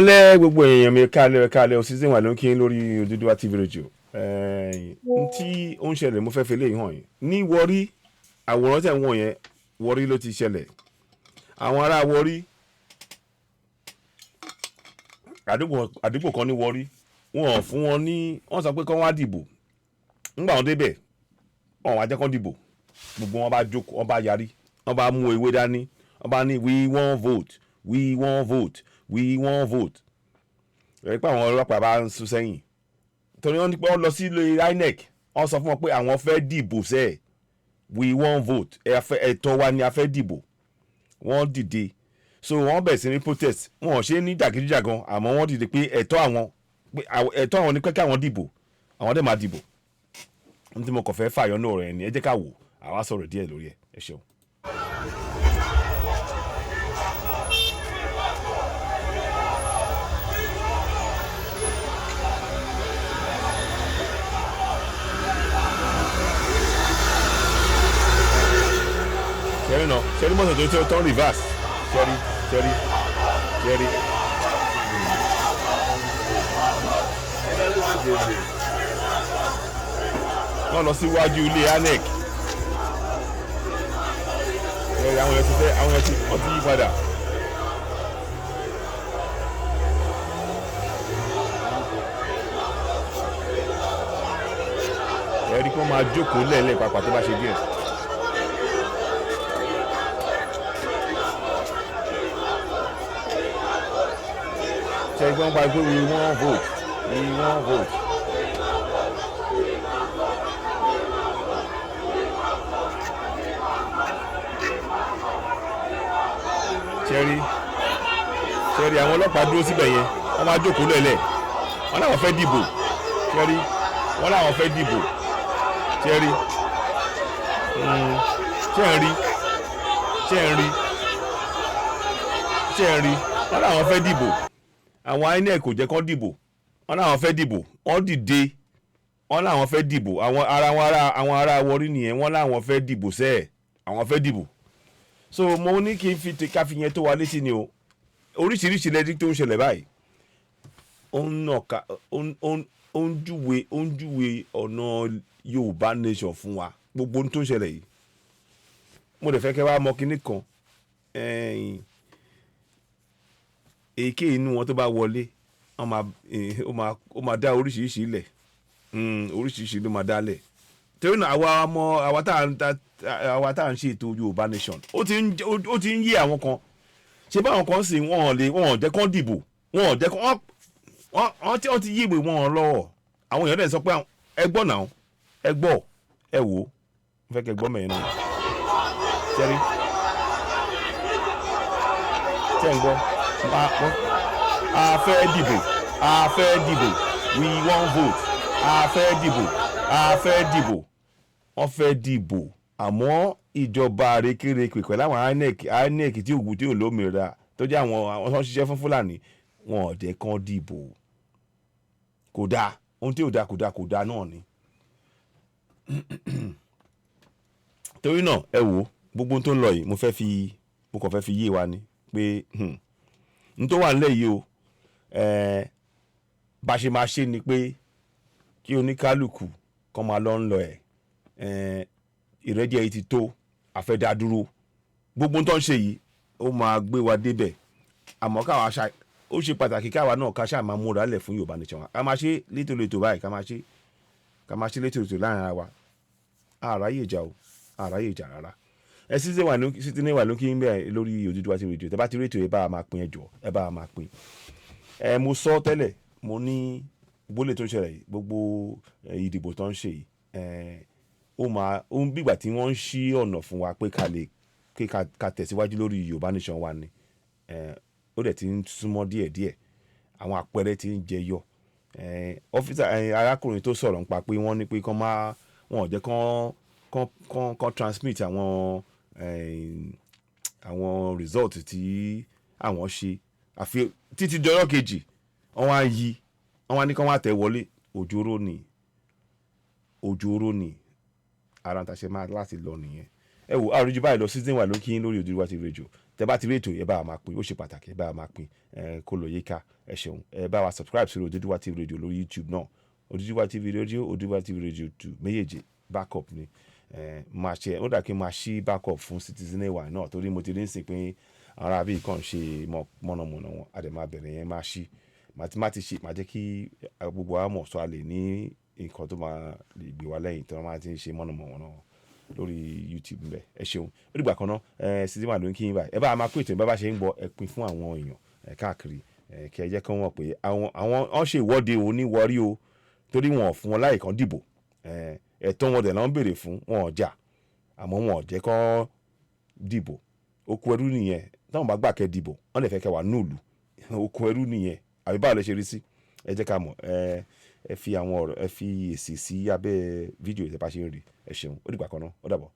Káalẹ́ gbogbo èèyàn mi, káalẹ́, káalẹ́ o. Season wà ló ń kí yín lórí Odùduwà TV Radio. N tí ó ń ṣẹlẹ̀, mo fẹ́ fi léyìí hàn yín ní Warri. Àwòrán tẹ̀ ń wọ̀n yẹn, Warri ló ti ṣẹlẹ̀. Àwọn ará Warri, àdúgbò kan ní Warri, wọn ò fún wọn ní, wọ́n sọ pé kán wá dìbò. Ńgbà wọn débẹ̀, wọn wá jẹ́ kán dìbò. Gbogbo wọn bá jókòó, wọn bá yarí, wọn bá mú ewé dání, wọn bá ní, "We wan vote, we wan vote, we wan vote." Ẹ pé àwọn ọlọ́pàá bá ń sún sẹ́yìn, torí wọ́n ní pé wọ́n lọ sí ilé INEC, wọ́n sọ fún wọn pé àwọn fẹ́ dìbò sẹ́ẹ̀, "We wan vote, ẹ̀tọ́ wa ni, a fẹ́ dìbò." Wọ́n dìde, so wọ́n bẹ̀rẹ̀ sí ní protest. Wọn ò ṣe ní jàgídíjàgan, àmọ́ wọ́n dìde pé ẹ̀tọ́ àwọn, pé ẹ̀tọ́ àwọn ní pé káwọn dìbò, àwọn dẹ̀ máa dìbò. Ní tí mo kàn fẹ́ fàyọ náà rẹ̀ ni, ẹ jẹ́ ká wò, àwa sọ̀rọ̀ díẹ̀ lórí ẹ̀. Ẹ ṣeun. Ṣẹ́rí náà, ṣẹ́rí mọ́tò tó tó reverse. Ṣẹ́rí, ṣẹ́rí, ṣẹ́rí. Wọ́n lọ síwájú ilé INEC. Ṣẹ́rí, àwọn yẹn ti fẹ́, àwọn yẹn ti, wọ́n ti yí padà. Ẹ̀rí kí wọ́n máa jókòó lẹ́ẹ̀lẹ́ pàápàá tó bá ṣe díẹ̀. Ṣe gbọ́n pa pé, "We wan vote, we wan vote." Ṣẹ́rí, ṣẹ́rí, àwọn ọlọ́pàá dúró síbẹ̀ yẹn, wọ́n máa jókòó lẹ́lẹ̀, wọ́n láwọn fẹ́ dìbò. Ṣẹ́rí, wọ́n láwọn fẹ́ dìbò. Ṣẹ́rí, ṣé ń rí? Ṣé ń rí? Ṣé ń rí? Wọ́n láwọn fẹ́ dìbò. Àwọn INEC kò jẹ́ kán dìbò. Wọ́n láwọn fẹ́ dìbò. Wọ́n dìde, wọ́n láwọn fẹ́ dìbò. Àwọn ará Warri nìyẹn. Wọ́n láwọn fẹ́ dìbò sẹ́ẹ̀, àwọn fẹ́ dìbò. So mo ní kí n fi ká fi yẹn tó wa létí ni o. Oríṣiríṣi lẹ́dí tó ń ṣẹlẹ̀ báyìí, ó ń nàka, ó ń júwe ọ̀nà Yorùbá Nation fún wa. Gbogbo ohun tó ń ṣẹlẹ̀ yìí, mo lè fẹ́ kẹ́ wá mọ kinní kan. Èyíkéyìí inú wọn tó bá wọlé, wọ́n máa ó máa dá oríṣiríṣi ilẹ̀, oríṣiríṣi ló máa dá lẹ̀. Torí náà, àwa ọmọ àwa tá à ń ṣe ètò Yorùbá Nation, ó ti ń yé àwọn kan. Ṣé báwọn kan sì wọ́n ò lè, wọ́n ò jẹ́ kán dìbò, wọ́n ò jẹ́ kán, wọ́n ti yí ìwé wọn lọ́wọ́. Àwọn èèyàn dẹ̀ sọ pé ẹ gbọ́ náà, ẹ gbọ́, ẹ wò ó, mo fẹ́ kẹ́ gbọ́ mẹ́rin náà. Ṣẹ́rí, ṣẹ́ ń gbọ́? A fẹ́ dìbò, a fẹ́ dìbò, we wan vote, a fẹ́ dìbò, a fẹ́ dìbò. Wọ́n fẹ́ dìbò, àmọ́ ìjọba àrékérekè pẹ̀lú àwọn INEC tí ògùn tí ò lómìnira, tó jẹ́ àwọn tó ń ṣiṣẹ́ fún Fúlàní, wọn ò jẹ́ kán dìbò. Kò dáa. Ohun tí ò dáa, kò dáa, kò dáa náà ni. Torí náà, ẹ wò ó, gbogbo ohun tó ń lọ yìí, mo kàn fẹ́ fi yé wa ni pé n tó wà nílẹ̀ yìí o, bá ṣe máa ṣe ni pé kí oníkálukú kọ́ máa lọ ń lọ ẹ̀. Ìrẹ́jẹ yìí ti tó, àfẹ́dádúró. Gbogbo ohun tó ń ṣe yìí, ó máa gbé wa débẹ̀. Àmọ́ káwa ṣá, ó ṣe pàtàkì káwa náà ká ṣáà máa múra lẹ̀ fún Yorùbá Nation wa. Ká máa ṣe létòlétò báyìí, ká máa ṣe létòlétò láàrin ara wa. Àráyè ìjà o, àráyè ìjà rárá. Ẹ sí wà ní sí ní wà lókè ń bẹ lórí Odùduwà TV Radio. Tẹ bá ti rí ètò, ẹ bá a máa pín, ẹ jọ̀ọ́, ẹ bá a máa pín. Ẹ mo sọ tẹ́lẹ̀, mo ní gbólé tó ń ṣẹlẹ̀ yìí, gbogbo ìdìbò tó ń ṣe yìí, ó máa ó ń bígbà tí wọ́n ń ṣí ọ̀nà fún wa pé ká lè pé ká tẹ̀síwájú lórí Yorùbá Nation wa ni. Ó dẹ̀ ti ń súnmọ́ díẹ̀díẹ̀, àwọn àpẹẹrẹ ti ń jẹyọ. Officer, arákùnrin tó sọ̀rọ̀ nípa pé wọ́n ní pé kán má, wọn ò jẹ́ kán transmit àwọn result tí àwọn ṣe àfi títí dọjọ́ kejì. Wọ́n wá yí, wọ́n wá ní kán wá tẹ̀ wọlé. Òjòrò ni, òjòrò ni. Ara ta ṣe máa láti lọ nìyẹn. Ẹ wò, àròjù báyìí lọ. Season wà ló kí lórí Odùduwà TV Radio. Tẹ bá ti rí ètò yìí, ẹ bá wa máa pín. Ó ṣe pàtàkì, ẹ bá wa máa pín kó lọ yíká. Ẹ ṣeun. Ẹ bá wa subscribe sórí Odùduwà TV Radio lórí YouTube náà, Odùduwà TV Radio, Odùduwà TV Radio 2, méjèèjì backup ni. Máa ṣe, ó dà kí n máa ṣí backup fún Citizen AY náà, torí mo ti rí nsìn pé ara bíi kàn ṣe mọ̀nàmọ́ná wọn. A dẹ̀ máa bẹ̀rẹ̀ yẹn, máa ṣí, màá ti má ti ṣe, máa jẹ́ kí gbogbo wa mọ̀, sọ a lè ní nǹkan tó máa lè gbé wa lẹ́yìn tí wọ́n máa ti ń ṣe mọ̀nàmọ́ná lórí YouTube ńbẹ. Ẹ ṣeun, ó dìgbà kan náà. Citizen AY ló ń kí yín báyìí. Ẹ bá a máa pín ètò yìí, bá bá ṣe ń gbọ́, ẹ pín fún àwọn èèyàn káàkiri, kí ẹ jẹ́ kí wọ́n mọ̀ pé àwọn wọ́n ṣe ìwọ́de ò ní wọrí o, torí wọn ò fún wọn láyè kan dìbò. Ẹ̀tọ́ wọn dẹ̀ ló ń béèrè fún. Wọn ò jà, àmọ́ wọn ò jẹ́ kán dìbò. Oko ẹrú nìyẹn. Táwọn bá gbà kẹ́ dìbò, wọ́n lè fẹ́ kẹ́ wà núùlù. Oko ẹrú nìyẹn, àbí báwo lẹ ṣe rí sí? Ẹ jẹ́ ká mọ̀. Ẹ fi àwọn ọ̀rọ̀, ẹ fi èsì sí abẹ́ fídíò ìtẹ́ bá ṣe ń rí. Ẹ ṣeun, ó dìgbà kan náà, ó dàbọ̀.